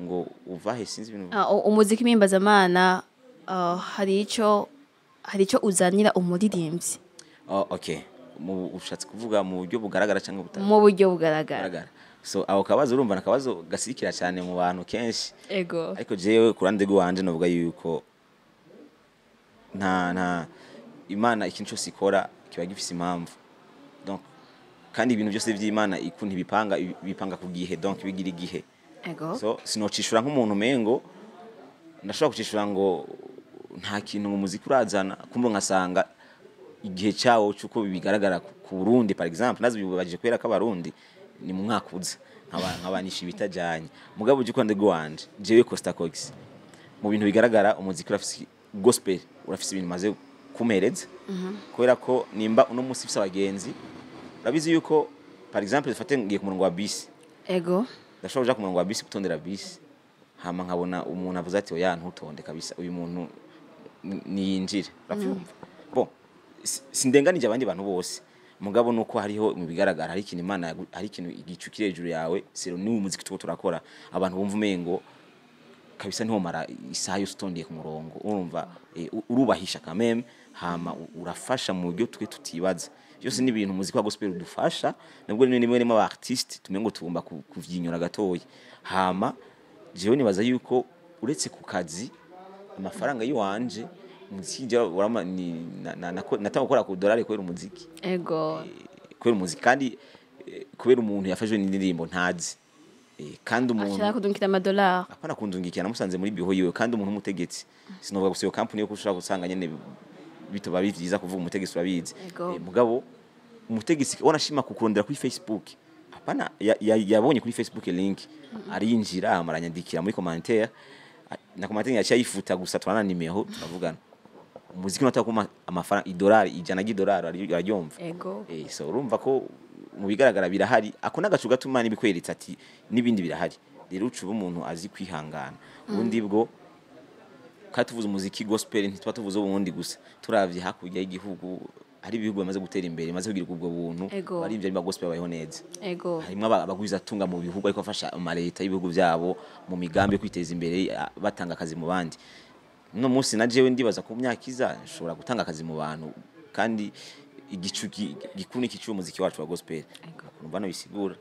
ngo uvahe, sinzi ibintu.
Umuziki mpimbazamana hari ico uzanira umuririmbyi?
Oh, okay, mu ushatse kuvuga mu buryo bugaragara cyangwa butari
Mu buryo bugaragara.
bugaragara. So ako kabazo, urumva nakabazo gasirikira cyane mu bantu kenshi. Ariko jewe ku ruhande rw'iwanje novuga yuko nta Imana, ikintu cyose ikora kiba gifise impamvu. Donc kandi ibintu byose by'Imana ikuntu ibipanga, bipanga ku gihe, donc bigira igihe. So sinocishura nk'umuntu mengo ndashobora kucishura ngo nta kintu mu muziki urazana, kumva nkasanga igihe cyawo cyuko bigaragara ku Burundi par exemple, nazo bibajije kubera ko Abarundi ni mu mwaka uza nkabanisha ibitajanye. Mugabo uje kwande rwanje, jewe Costa Cox, mu bintu bigaragara umuziki urafise, gospel urafise ibintu maze kumpereza, kubera ko nimba uno munsi ufise abagenzi, urabizi yuko par exemple dufate ngiye ku murongo wa bisi, ndashobora kuja ku murongo wa bisi gutondera bisi, hama nkabona umuntu avuze ati: "Oya, ntutonde kabisa, uyu muntu niyinjire." Uravyumva? Bon. Sindenganije abandi bantu bose, mugabo nuko hariho mu bigaragara hari ikintu Imana hari ikintu igicu kiri hejuru yawe. Sero ni umuziki tuko turakora, abantu bumva umengo kabisa ntiwomara isaha yose utondeye ku murongo. Urumva, urubahisha kameme, hama urafasha mu buryo twe tutibaza. Byose ni ibintu umuziki wa gospel udufasha, nubwo rimwe rimwe rimwe aba artiste tumengo tugomba kuvyinyura gatoya. Hama jewe nibaza yuko uretse ku kazi, amafaranga yiwanje, umuziki je urama ni natanga gukora ku dolari kubera umuziki. Kubera umuziki, kandi kubera umuntu yafashwe n'indirimbo ntazi. Kandi umuntu
Ashaka kudungikira amadolari.
Apana kundungikira, namusanze muri biho yiwe, kandi umuntu w'umutegetsi. Sinovuga gusa iyo company yo kushobora gusanga nyene bitoba bivyiza kuvuga umutegetsi, urabizi. Mugabo umutegetsi wanashima kukurondera kuri Facebook, apana yabonye kuri Facebook link, arinjira, amaranyandikira muri commentaire, na commentaire yaciye ayifuta gusa, turana nimero, turavugana. Umuziki unataka kuma amafaranga idolari 100 ry'idolari, araryumva. So urumva ko mu bigaragara birahari, ako n'agacu gatuma nibikweretse ati n'ibindi birahari. Rero ucuba umuntu azi kwihangana. Ubundi bwo kandi tuvuze umuziki gospel, ntituba tuvuze ubundi gusa. Turavye hakurya y'igihugu, hari ibihugu bimaze gutera imbere, bimaze kugira ubwo buntu, barivye ba gospel babayeho neza. Harimo abagwizatunga mu bihugu, ariko bafasha amaleta y'ibihugu byabo mu migambi yo kwiteza imbere, batanga akazi mu bandi. No munsi na jewe ndibaza ku myaka iza nshobora gutanga akazi mu bantu, kandi igicu gikuru n'iki cy'umuziki wacu wa gospel. Numva no bisigura.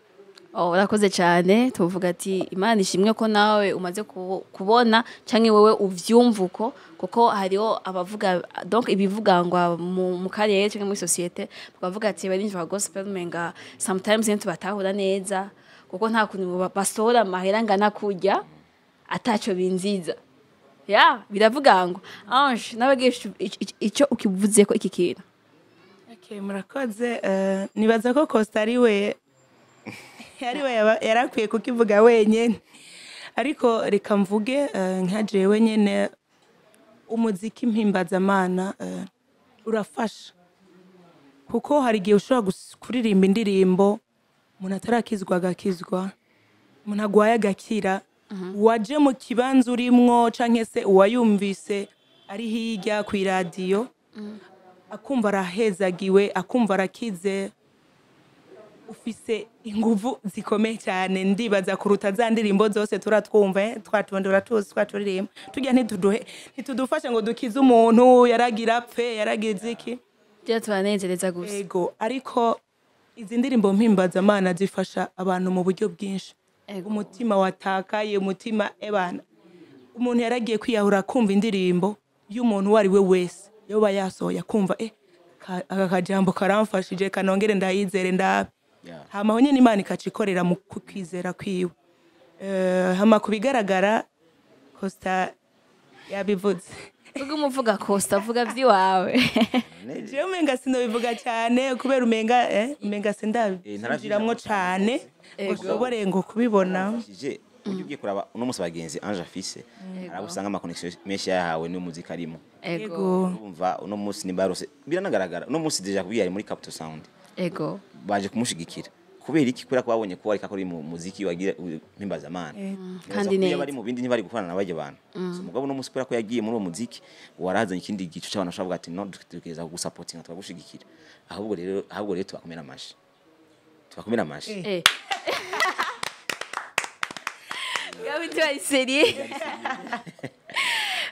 Oh, urakoze cyane. Tuvuga ati Imana ishimwe ko nawe umaze kubona canke wewe uvyumva uko, kuko hariho abavuga, donc ibivugangwa mu karere canke muri société, bakavuga ati barinjira ba gospel umenga sometimes ntitubatahura neza, kuko nta kuntu basohora amahera angana kurya ataco binziza. Ya biravuga ngo Ange nawe ico ukivuze ko iki kintu.
Okay, murakoze. Nibaza ko Costa ari we yarakwiye kukivuga wenyene, ariko reka mvuge nka jewe nyene. Umuziki mpimbazamana urafasha, kuko hari igihe ushobora kuririmba indirimbo, umuntu atarakizwa agakizwa, umuntu agwaye agakira, uwaje mu kibanza urimwo canke se uwayumvise ari hirya kw'iradiyo akumva arahezagiwe, akumva arakize. Ufise inguvu zikomeye cyane, ndibaza kuruta za ndirimbo zose turatwumva, twatundi uratuzi twaturirimba tujya, ntituduhe, ntitudufashe ngo dukize umuntu yaragira apfe, yaragize iki.
Byo tubanezereza gusa.
Ego, ariko izi ndirimbo mpimbazamana zifasha abantu mu buryo bwinshi. Umutima watakaye, umutima ebana, umuntu yaragiye kwiyahura, kumva indirimbo y'umuntu uwo ari we wese yoba yasohoye, akumva aka kajambo karamfashije, kanongere ndayizere ndabe. Hama aho nyene Imana ikacikorera mu kwizera kwiwe. Hama ku bigaragara Costa yabivuze.
Ubwo umuvuga Costa, avuga vy'iwawe.
Jewe umenga sinobivuga cyane kubera umenga sindabinjiramwo cane ngo nshobore ngo kubibona.
Nafashije uburyo ugiye kuraba uno munsi abagenzi Ange afise, arabo usanga ama connection menshi yahawe n'umuziki arimo. Urumva uno munsi nimba yarose, biranagaragara uno munsi déjà kubwiye ari muri Capital Sound. Baje kumushigikira kubera iki? Kubera ko babonye ko ariko akora mu muziki wagira mpimbazamana.
Kandi neza.
Bari mu bindi ntibari gukorana n'abajya bantu. So mugabo uno munsi kubera ko yagiye muri uwo muziki, warazanye ikindi gicu cy'abantu bashobora kuvuga ati no dutegereza kugusapotinga, tukagushigikira. Ahubwo rero tubakomera amashi, tubakomera amashi.
Gabi tu sérieux.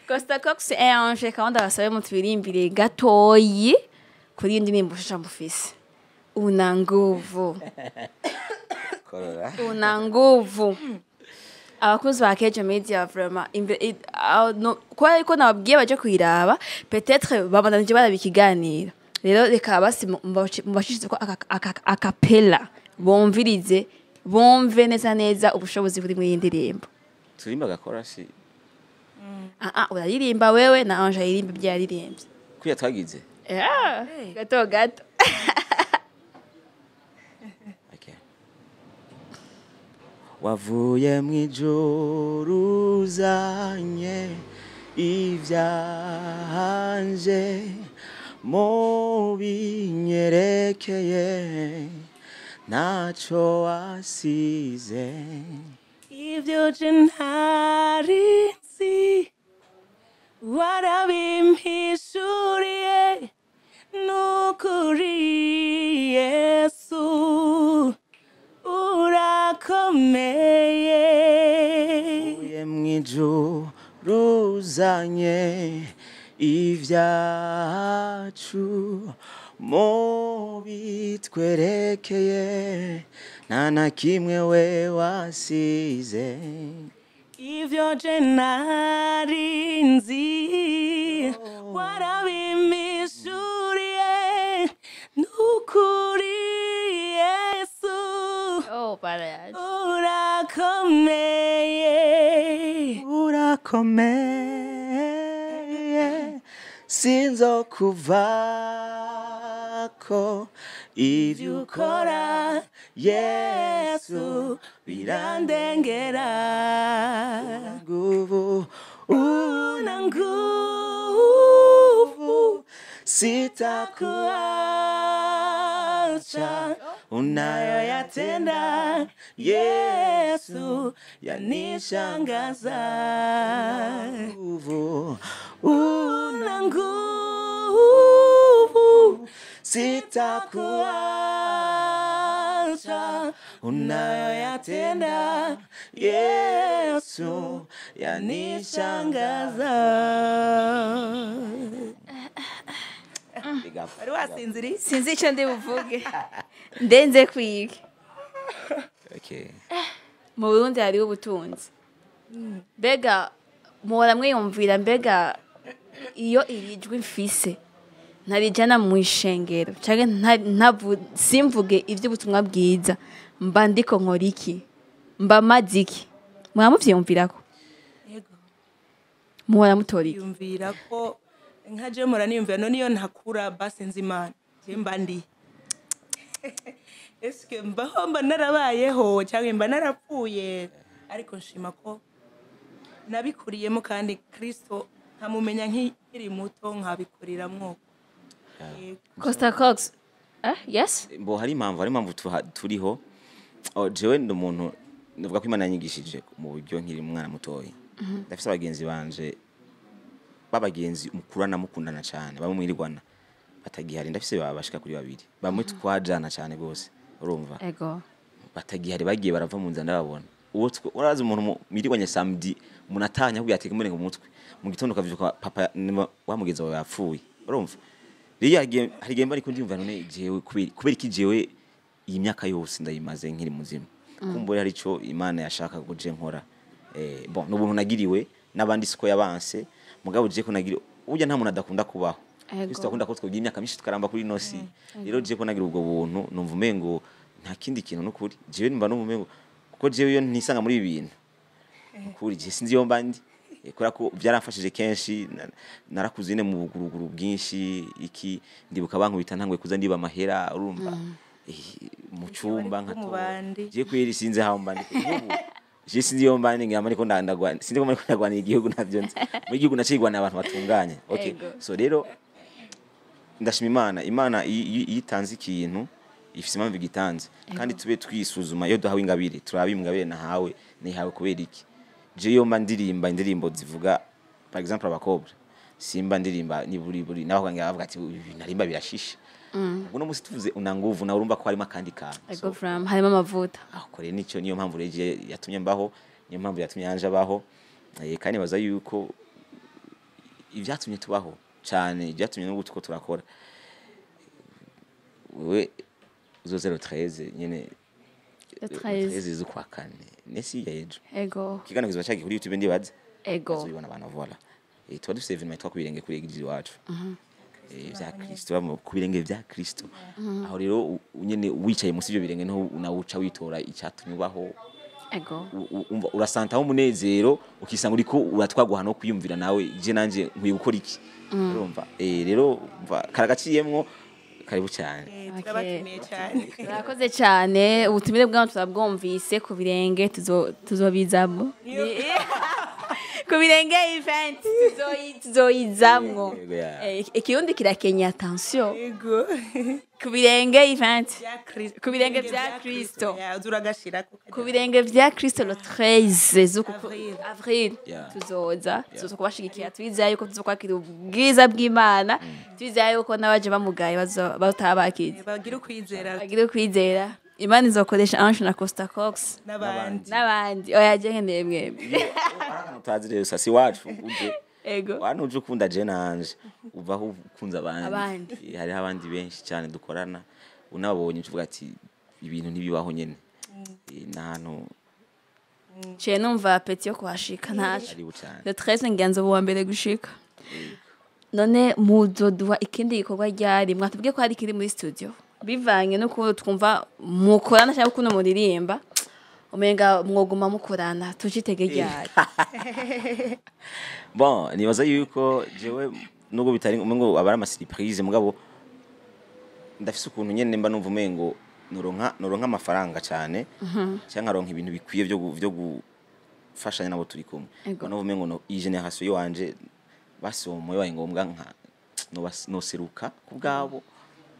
Costa Cox et Ange, kandi abasabe mutubirimbire gatoyi kuri iyi ndirimbo shasha mufise. Una nguvu.
Korora.
Una nguvu. Abakunzi ba Kejo Media, vraiment no, kubera yuko nababwiye baje kuyiraba, peut-être babandanije baraba ikiganiro. Rero reka basi mubashishirize ko acapella, bumvirize, bumve neza neza ubushobozi buri muri iyi ndirimbo.
Turimba gakora si?
Ah ah, uraririmba wewe na Ange aririmba ibyo yaririmbye.
Kuya twagize.
Yeah, gato gato.
Okay. Wavuye mu ijuru uzanye ivyanje mu binyerekeye, ntaco wasize.
Ibyo je ntari nzi warabimpishuriye.
Mwijuru uzanye ivyacu mu bitwerekeye, nta na kimwe we wasize.
Ivyo je nari nzi warabimishuriye, nukuri Yesu.
Oh, bara.
Urakomeye.
Urakomeye, sinzokuvako, ivyo ukora Yesu
birandengera.
Nguvu,
una nguvu,
sitakuacha,
sitakuacha, unayoyatenda Yesu yanishangaza.
Nguvu,
una nguvu,
sitakuacha,
unayoyatenda
Yesu
yanishangaza.
Big up.
Wari wasinziriye?
Sinzi icyo ndi buvuge, ndenze kwiga.
Okay.
Mu Burundi hariho ubutunzi. Mbega muhora mwiyumvira, mbega iyo iri jwi mfise ntarijana mu ishengero canke simvuge ivy'ubutumwa bwiza, mba ndiko nkora iki, mba maze iki? Muhora muvyiyumvirako?
Yego.
Muhora mutora iki?
Yumvira ko nka je mpora niyumvira, none iyo ntakura basi nzi Imana, je mba ndi eske mbaho, mba narabayeho cyangwa mba narapfuye? Ariko nshima ko nabikuriyemo, kandi Kristo nkamumenya nkiri muto, nkabikuriramwo. Yego.
Costa Cox, eh, yes.
Mbo hari impamvu turiho. Oh, jewe ndi umuntu ndavuga ko Imana yanyigishije mu buryo nkiri umwana mutoyi. Ndafise abagenzi banje, b'abagenzi mukurana, mukundana cyane, bamwe mwirirwana, batagihari. Ndafise bashika kuri babiri, bamwe twajana cyane gose, urumva?
Ego.
Batagihari, bagiye barava mu nzira ndababona. Uwo urazi umuntu mwirirwanye samedi, umuntu atanya akubwira ati murenga umutwe, mu gitondo ukavyuka papa wa mugenzi wawe yapfuye, urumva? Rero hari igihe mba ariko ndiyumva, none jewe kubera iki jewe iyi myaka yose ndayimaze nkiri muzima? Kumbura hari ico Imana yashaka ko je nkora. Bon, n'ubuntu nagiriwe n'abandi siko yabanse, mugabo je ko nagiriwe, burya nta muntu adakunda kubaho. Kristo akunda ko twogira imyaka myinshi, tukaramba kuri ino si. Rero je ko nagira ubwo buntu, numva umengo nta kindi kintu, n'ukuri jewe mba numva umengo, kuko jewe iyo ntisanga muri ibi bintu, ukuri je sinzi iyo mba ndi. Kubera ko byaramfashije kenshi, narakuze nyine mu buguruguru bwinshi iki, ndibuka bankubita ntanguye kuza ndiba amahera, urumva? Mu cyumba
Bari
nkatora.
mubandi.
Je kweri sinzi aho mba ndi ubu, je sinzi iyo mba ndi, ngamba ndiko ndagwa, sinzi ko ndiko ndagwanira igihugu, navyo nzi. Muri igihugu nacigwanira abantu batunganye, okay. So rero ndashima Imana. Imana iyo itanze ikintu ifise impamvu igitanze, kandi tube twisuzuma iyo duhawe ingabire, turabe ingabire nahawe nihawe kubera iki. Je iyo mba ndirimba indirimbo zivuga, par exemple, abakobwa, simba ndirimba ni buri buri naho bavuga ati "Ibi narimba birashisha." Ubwo no musi tuvuze una nguvu, nawe urumva ko harimo akandi kantu.
Ego, from harimo amavuta.
Aho kore nico, niyo mpamvu rero je yatumye mbaho, niyo mpamvu yatumye yanje abaho. Kandi baza yuko ibyatumye tubaho cyane, ibyatumye n'ubu tuko turakora, wewe uzoze le 13 nyene.
Le 13.
13 z'ukwa kane, nesi ya ejo. Ikiganiro kizoba cagiye kuri YouTube, ndibaza. Bazobibona abantu, voilà. Tuba dufise événement yitwa Ku Birenge kuri église iwacu. Vya Kristo, baba ku birenge vya Kristo. Aho rero nyene wicaye munsi y'ivyo birenge, niho unawuca witora icyatumye ubaho. Umva urasantaho umunezero, ukisanga uriko uratwagwa no kwiyumvira nawe, je nanje nkwiye gukora iki, urumva? Rero umva karagaciyemwo, karibu cyane.
Turabatumiye cyane.
Murakoze cyane, ubutumire bwanyu turabwumvise. Ku birenge tuzobizamo, ku birenge event tuzoyizamwo.
Yego, ya.
Ikirundi kirakenya, attention.
Yego.
Ku birenge event.
Bya Kristo.
Ku birenge bya Kristo.
Ya, uragashirako.
Ku birenge vya Kristo le 13 z'uku
Avril.
Avril. Tuzoza, tuzoza kubashigikira, twizeye yuko tuzokwakira ubwiza bw'Imana, twizeye yuko n'abaje bamugaye batabakize.
Bagira ukwizera.
Bagire ukwizera, Imana izokoresha Ange na Costa Cox
n'abandi.
N'abandi. Oya, je nkeneye mwembi.
Utazi rero sasi wacu uje.
Ego.
Wanu uje ukunda je nanje uvaho ukunze abandi.
Abandi.
Hariho abandi benshi cyane dukorana, unabonye uvuga ati ibintu ntibibaho nyene. N'ahantu
Ciye numva appétit yo kuhashika, ntaco.
Ari cyane.
Le 13 ngenzo uwa mbere gushika. None muzoduha ikindi gikorwa ryari? Mwatubwiye ko hari ikiri muri studio, bivanye n'ukuntu twumva mukorana cyangwa ukuntu muririmba, umenga mwoguma mukorana. Tujitege ryari?
Bon, nibaza yuko jewe nubwo bitari umengo aba ari ama surprise, mugabo ndafise ukuntu nyene mba numva umengo noronka amafaranga cyane cyangwa nkaronka ibintu bikwiye byo gufashanya nabo turi kumwe.
Ego.
Mba numva umengo no iyi génération yiwanje basi uwo bibaye ngombwa nka noseruka ku bwabo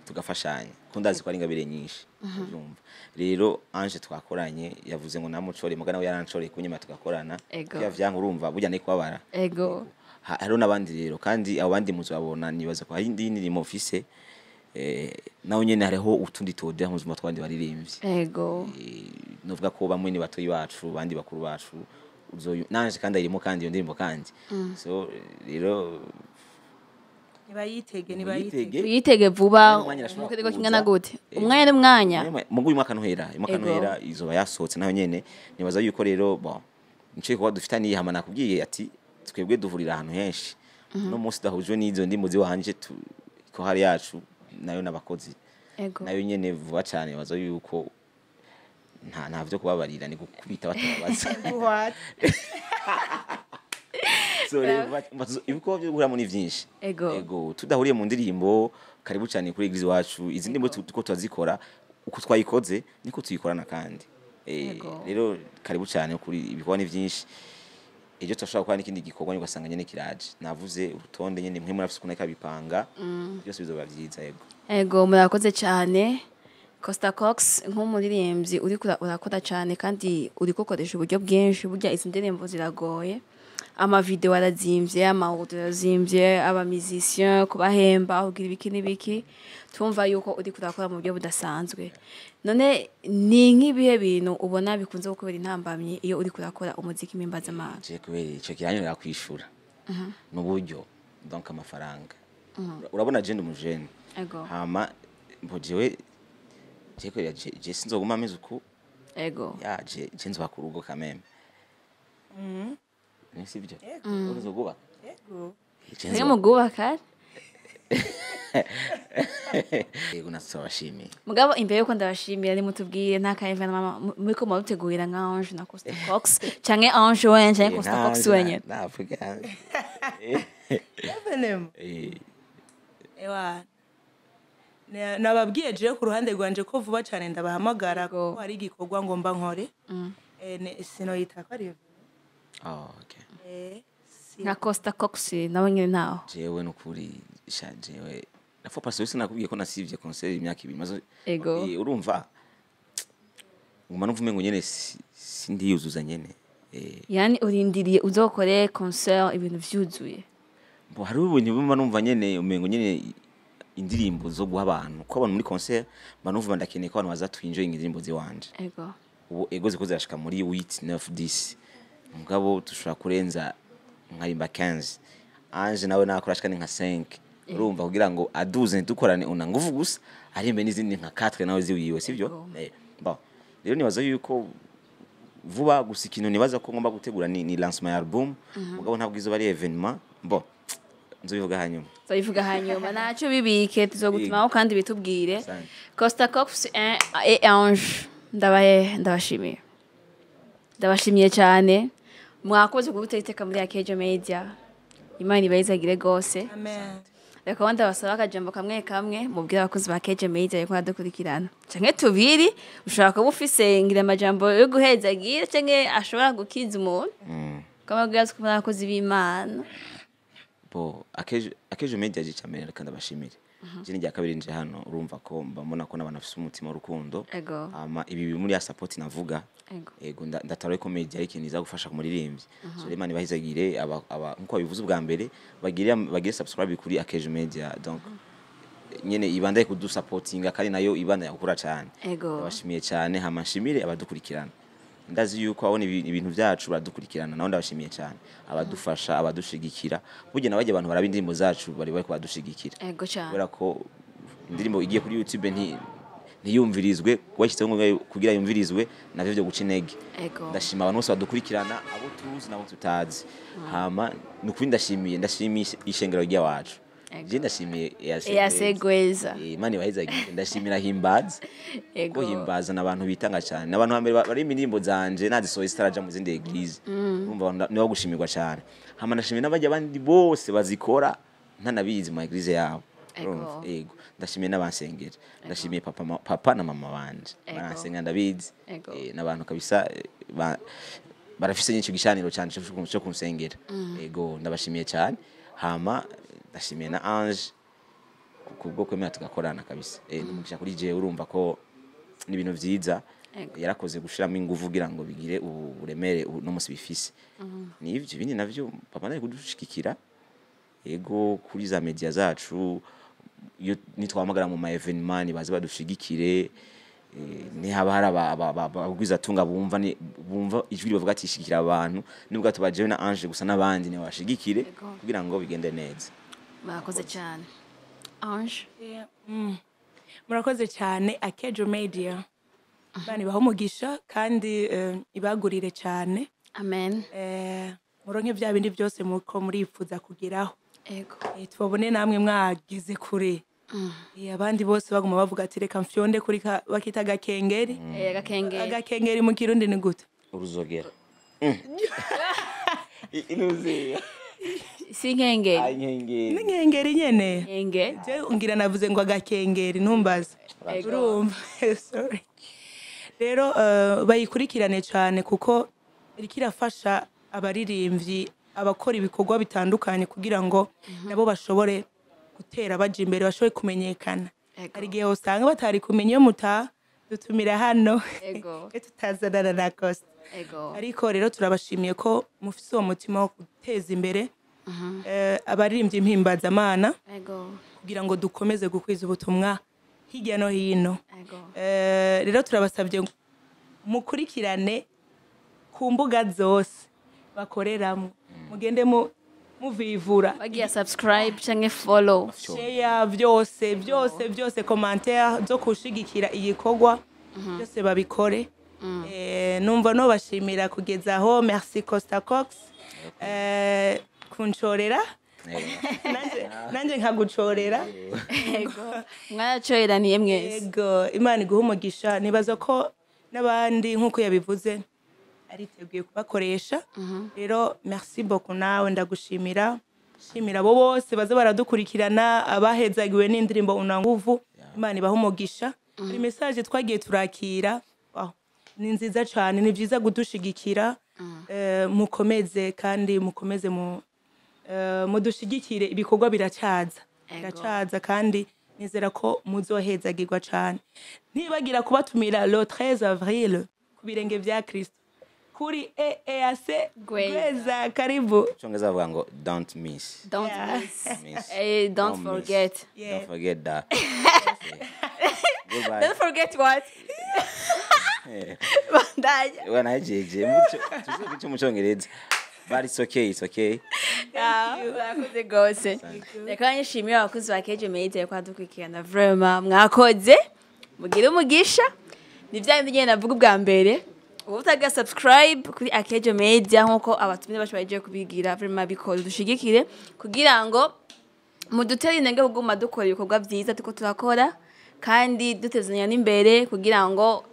tugafashanya, ko ndazi ko ari ingabire nyinshi, urumva rero Ange twakoranye yavuze ngo namucore, muga nawe yarancoreye kunyuma tugakorana.
Ego.
Kuya vyanka urumva burya ni kubabara. Hariho n'abandi rero, kandi abo bandi muzabona, nibaza ko hari indi ndirimbo mfise, naho nyene hariho utundi tode mu buzima tw'abandi baririmbyi. Novuga ko bamwe ni batoyi bacu, abandi bakuru bacu. Nanje kandi ayirimo, kandi iyo ndirimbo kandi so rero
Nibayitege, nibayitege.
Muyitege.
Tuyitege vuba.
Umwanya irashobora
Mu kiringo
kuza.
kingana gute? Umwanya n'umwanya.
Mugu uyu mwaka ntuhera, uyu mwaka ntuhera izoba yasohotse nayo nyene. Nibaza yuko rero, bon, nico gikorwa dufitaniye. Hama nakubwiye ati twebwe duhurira ahantu henshi, no munsi dahujwe n'izo ndimo ziwanje ko hari yacu nayo n'abakozi nayo nyene vuba cyane. Nibaza yuko nta vyo kubabarira, ni gukubita batababaza.
What?
So rero ibikorwa byo guhuramo ni vyinshi.
Ego.
Tudahuriye mu ndirimbo, karibu cyane kuri église iwacu. Izi ndirimbo tuko turazikora uko twayikoze niko tuyikorana kandi. Rero karibu cyane kuri, ibikorwa ni vyinshi. Ejo turashobora gukora n'ikindi gikorwa ugasanga nyene kiraje. Navuze urutonde nyene mwe murafise ukuntu ariko abipanga, byose bizoba vyiza, yego.
Ego, murakoze cyane. Costa Cox, nk'umuririmbyi uriko urakora cyane kandi uriko ukoresha uburyo bwinshi, burya izi ndirimbo ziragoye, amavideo arazimvye, ama audio arazimvye, aba musicien kubahemba, kugira ibiki n'ibiki, tumva yuko uriko urakora mu buryo budasanzwe. None ni nk'ibihe bintu ubona bikunze kukubera intambamyi iyo uriko urakora umuziki mpimbazamana?
Je kubera ico kiranyurira kwishura n'uburyo, donc amafaranga. Urabona je ndi umujene. Hama mbo jewe je kubera je sinzoguma ameze uku. Ya je nzubaka urugo kameme, ni sibyo? Uzogubaka?
Yego.
Je
Mwe mugubaka?
Yego, natwe.
Mugabo imbere yuko ndabashimira, nimutubwire nta ka événement muriko muradutegurira nka Ange na Costa Cox, canke Ange wenyene, canke Costa Cox wenyene?
Navuga.
Evenem. Ewa. Nababwiye jewe ku ruhande rwanje ko vuba cyane ndabahamagara
Yego.
kuko hari igikorwa ngomba nkore. Sinoyita ko ari
Oh, okay.
Nka Costa Cox nawe nyene ntaho?
Jewe nukuri sha, jewe la fois passée sinakubwiye ko nasivye concert imyaka 2 maze. Urumva nguma numva umengo nyene sindiyuzuza nyene.
Yani urindiriye uzokore concert ibintu vyuzuye?
Bo hari ibintu bimwe numva nyene umengo nyene indirimbo zo guha abantu, ko abantu muri concert mba numva ndakeneye ko abantu baza twinjoyinga indirimbo ziwanje. Ubu ego ziko zirashika muri 8 9 10, mugabo dushobora kurenza nkarimba 15, Ange nawe nakora ashika ni nka 5, urumva, kugira ngo aduze ntidukorane una nguvu gusa, arimbe n'izindi nka 4 nawe ziwiwe, sivyo?
Ego.
Bon, rero nibaza yuko vuba gusa ikintu nibaza ko ngomba gutegura ni lancement ya album, mugabo ntabwo izoba ari événement. Bon, nzobivuga hanyuma.
Tuzobivuga hanyuma, naco bibike, tuzogutumaho kandi bitubwire.
Asante.
Costa Cox et Ange, ndabaye ndabashimiye, ndabashimiye cyane. Mwakoze kugutera iteka muri Akejo Media, Imana ibahezagire rwose.
Amen.
Reka wenda basaba akajambo kamwe kamwe mubwire abakozi ba Kejo Media yuko badukurikirana, canke tubiri. Ushobora kuba ufise ngira amajambo yo guhezagira canke ashobora gukiza umuntu, kamabwira ko muri abakozi b'Imana.
Bo Akejo Media, je cyambere reka ndabashimire. Je ni rya kabiri nje hano, urumva ko mba mbona ko n'abantu bafise umutima w'urukundo. Hama ibi biri muri ya support navuga. Ego, ndataroye ko media ari ikintu iza gufasha ku muririmbyi. So rero Imana ibahezagire aba nkuko babivuze ubwa mbere, bagire subscribe kuri Akejo Media, donc nyene ibandaye kudusapotinga kandi nayo ibandanya gukura cyane.
Ego.
Ndabashimiye cyane, hama nshimire abadukurikirana. Ndazi yuko abona ibintu byacu baradukurikirana, nabo ndabashimiye cyane, abadufasha, abadushigikira. Burya nabajya abantu baraba indirimbo zacu bari bari kubadushigikira.
Ego cyane.
Kubera ko indirimbo igiye kuri YouTube ntiyumvirizwe, washyizeho ngo kugira yumvirizwe, navyo byo guca intege. Ndashima abantu bose badukurikirana, abo tuzi nabo tutazi. Hama ni ukuri ndashimiye ishengero ry'iwacu. Je ndashimiye
EAC Gweza.
Imana ibahezagire. Ndashimira Himbaza, ko Himbaza n'abantu bitanga cyane, n'abantu hambere bari indirimbo zanje nazisohoye zitaraja mu zindi église. Urumva nibo gushimirwa cyane. Hama ndashimiye n'abajya abandi bose bazikora ntanabizi mu église yabo. Urumva? Ego. Ndashimiye n'abansengera, ndashimiye papa na mama banje baransenga, ndabizi. N'abantu kabisa barafise nyinshi igishaniro cyane cyo kunsengera. Ego, ndabashimiye cyane. Hama ndashimiye na Ange kubwo kwemera tugakorana kabisa. N'umugisha kuri jewe, urumva ko ni ibintu vyiza. Yarakoze gushiramo ingufu kugira ngo bigire uburemere uno musi bifise. Nivyo ibindi navyo papa nari kudushigikira, ego, kuri za media zacu, iyo nitwahamagara mu ma événement baze badushigikire. Nihaba hari abagwizatunga bumva bumva ijwi bavuga ati shigikira abantu, nubwo tubajewe na Ange gusa, n'abandi ntibashigikire kugira ngo bigende neza.
Murakoze cyane, Ange.
Murakoze cyane. Akejo Media, Imana ibahe umugisha kandi ibagurire cyane.
Amen.
Muronke bya bindi byose muko murifuza kugeraho. Tubabone namwe mwageze kure. Abandi bose baguma bavuga ati reka mfyonde kuri bakita agakengeri.
Agakengeri.
Agakengeri mu Kirundi ni gute?
Uruzogera. Inuze.
Si inkengeri?
Ai, inkengeri.
N'inkengeri nyene.
Nkenge.
Je ngira navuze ngo agakengeri, ntumbaze. Urumva, sorry. Rero bayikurikirane cyane kuko iriko irafasha abaririmbyi, abakora ibikorwa bitandukanye, kugira ngo nabo bashobore gutera baja imbere, bashobore kumenyekana. Hari igihe usanga batari kumenya iyo muta dutumira hano, iyo tutazanana na Costa. Ariko rero turabashimiye ko mufise uwo mutima wo guteza imbere abaririmbyi mpimbazamana, kugira ngo dukomeze gukwiza ubutumwa hirya no hino. Rero turabasabye mukurikirane ku mbuga zose bakoreramo, mugende muvivura.
Bagiye subscribe canke follow.
Share, byose byose byose, commentaire zo kushigikira igikorwa byose babikore. Numva no bashimira kugeza aho. Merci Costa Cox kuncorera, nanje nkagucorera.
Ego, mwaracoreraniye mwese.
Ego, Imana iguha umugisha. Nibaza ko n'abandi nk'uko yabivuze ariteguye kubakoresha. Rero merci beaucoup, nawe ndagushimira, shimira abo bose baza baradukurikirana, abahezagiwe n'indirimbo Una Nguvu. Imana ibaha umugisha. Hari message twagiye turakira. Wow, ni nziza cyane. Ni byiza kudushigikira. Mukomeze kandi mukomeze mu mudushigikire, ibikorwa biracaza. Biracaza kandi nizera ko muzohezagirwa cyane. Ntibagira kubatumira le 13 avril ku birenge vya Kristo kuri EAC
Gweza.
Gweza, karibu.
Cyongereza bavuga ngo don't miss.
Don't miss.
Miss.
Don't
Don't miss.
forget.
Don't forget that. Goodbye.
Don't forget what? Bandanya.
Wanahejeje tuzi cyo mu Cyongereza, but it's okay, it's okay.
Murakoze rwose. Reka nshimire abakozi ba Kejo Media ko dukurikirana. Vraiment mwakoze, mugire umugisha. Ni bya bindi nyine navuga ubwa mbere, ubu utaga subscribe kuri Akejo Media nkuko abatumire bacu bagiye kubigira, vraiment bikore, dushigikire kugira ngo mudutere intege kuguma dukora ibikorwa byiza tuko turakora kandi dutezanya n'imbere, kugira ngo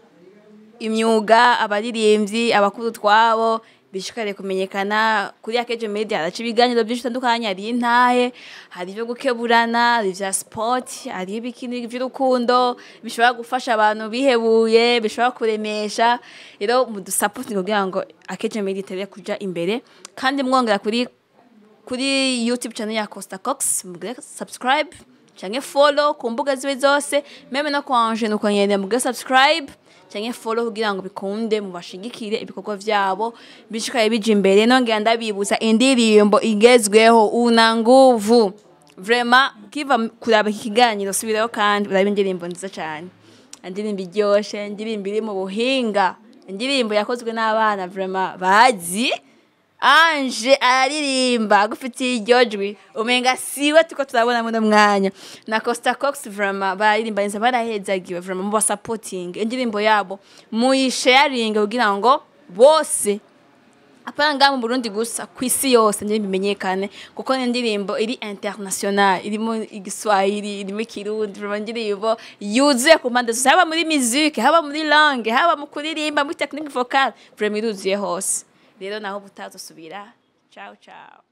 imyuga, abaririmbyi, abakuru twabo bishikare kumenyekana. Kuri Akejo Media haraca ibiganiro byinshi bitandukanye: hari intahe, hari ibyo gukeburana, hari ibya sport, hari ibikini by'urukundo bishobora gufasha abantu bihebuye, bishobora kuremesha. Rero mudusupport kugira ngo Akejo Media itere kuja imbere, kandi mwongera kuri YouTube channel ya Costa Cox mugire subscribe canke follow, ku mbuga ziwe zose, même no kwa Ange nuko nyene, mugire subscribe canke follow kugira ngo bikunde mubashigikire, ibikorwa vyabo bishikaye bija imbere. Nongera ndabibutsa indirimbo igezweho, Una Nguvu. Vraiment kiva kuraba iki kiganiro, subirayo kandi urabe indirimbo nziza cyane, indirimbo iryoshe, indirimbo iri mu buhinga. Indirimbo yakozwe n'abana vraiment bazi. Ange aririmba agufitiye iryo jwi, umenga siwe tuko turabona muno mwanya. Na Costa Cox vraiment bararirimba neza, barahezagiwe vraiment. Muba supporting indirimbo yabo, muyisharinge kugira ngo bose, apana ngaha mu Burundi gusa, ku isi yose indirimbo imenyekane, kuko ni indirimbo iri international, irimo Igiswahili, irimo Ikirundi. Vraiment indirimbo yuzuye ku mpande zose, haba muri musique, haba muri langue, haba mu kuririmba, muri technique vocale, vraiment iruzuye hose. Rero naho butazosubira, ciao ciao.